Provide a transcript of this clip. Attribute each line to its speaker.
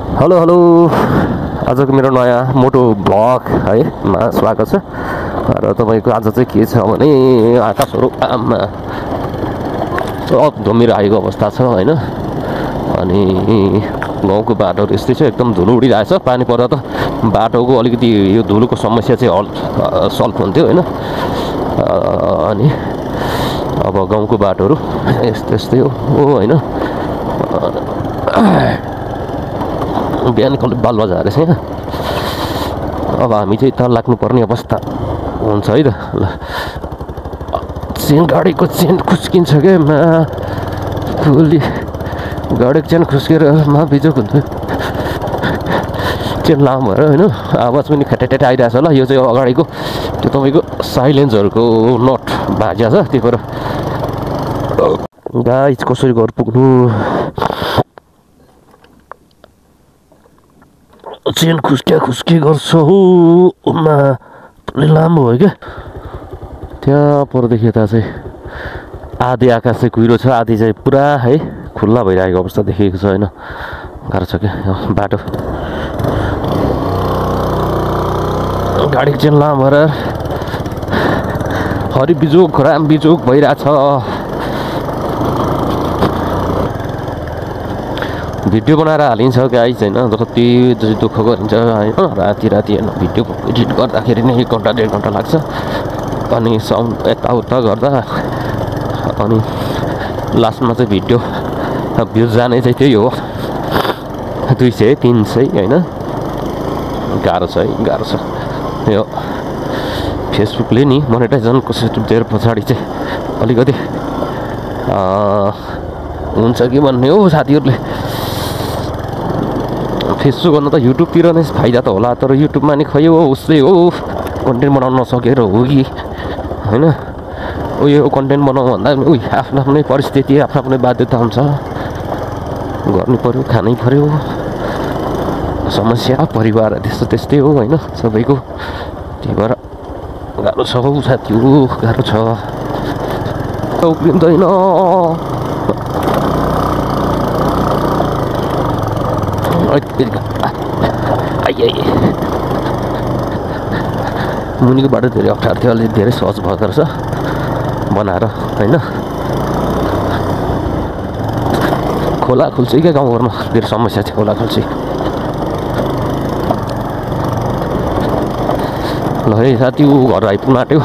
Speaker 1: hello hello आजको मेरो नयाँ मोटो ब्लग है मा स्वागत छ र तपाईको आज चाहिँ के छ भने आकाशहरु आमा सब धमिरहेको अवस्था छ हैन अनि गाउँको बाटोहरु यस्तै छ एकदम धुलो उडिरहेछ पानी पर्दा त बाटोको अलिकति यो धुलोको समस्या चाहिँ सल्भ हुन्थ्यो हैन अनि अब गाउँको बाटोहरु यस्तै हो हैन बिहान कल बाल बजार छ अब हामी चाहिँ त लाग्नु पर्ने अवस्था हुन्छ है त ल चेन गाडीको चेन खुस्किन्छ के मा फुली गाडीको चेन खुस्केर मा बिजोक हुन्छ चेन लामो भएर हैन आवाज पनि खटेटे आइरहेछ ल यो चाहिँ अगाडिको त्यो तपाईको साइलेन्सरको नट भाज्या छ त्यही भएर गाइस कसरी घर पुग्नु चेन खुस्के गर्छ हो उमा लामो भयो क्या त्यहाँ परदेखि यता चाहिँ आधी आकाश चाहिँ कुहिरो छ आधी चाहिँ पुरा है खुल्ला भइरहेको अवस्था देखिएको छ हैन गाह्रो छ क्या बाटो गाडीको चेन लामो भएर हरि बिजोक राम बिजोक भइरहेछ भिडियो बनाएर हालिन्छ गाइस हैन जति दुःख गरिन्छ हैन राति हैन भिडियो एडिट गर्दाखेरि नै 1 घण्टा 1.5 घण्टा लाग्छ अनि साउन्ड यताउता गर्दा अनि लास्टमा चाहिँ भिडियो भ्युज जाने चाहिँ त्यही हो 200 300 हैन गाह्रो छ यो फेसबुकले नि मोनेटाइजेसनको सिस्टम दिएर पछाडी चाहिँ अलिकति हुन्छ कि भन्ने हो साथीहरुले फेसबुक गर्नु त युट्युबतिर नै फाइदा त होला तर युट्युबमा नि खै हो उस्तै हो कन्टेन्ट बनाउन नसकेर हो कि हैन यो कन्टेन्ट बनाउनु भन्दा आफ्नो आफ्नै परिस्थिति आफ्नो आफ्नै बाध्यता हुन्छ गर्नु पर्यो खानै पर्यो समस्या परिवार त्यस्तै हो हैन सबैको त्यही भएर गाह्रो छ हौ साथी हो गाह्रो छ उक्लिँदैन मुनिको बाटो धेरै अप्ठ्यारो थियो अलि धेरै सहज भएको रहेछ बनाएर हैन खोला खुल्छ क्या गाउँघरमा धेरै समस्या छ खोला खुल्छ ल है साथी ऊ घर आइपुग्न आँट्यो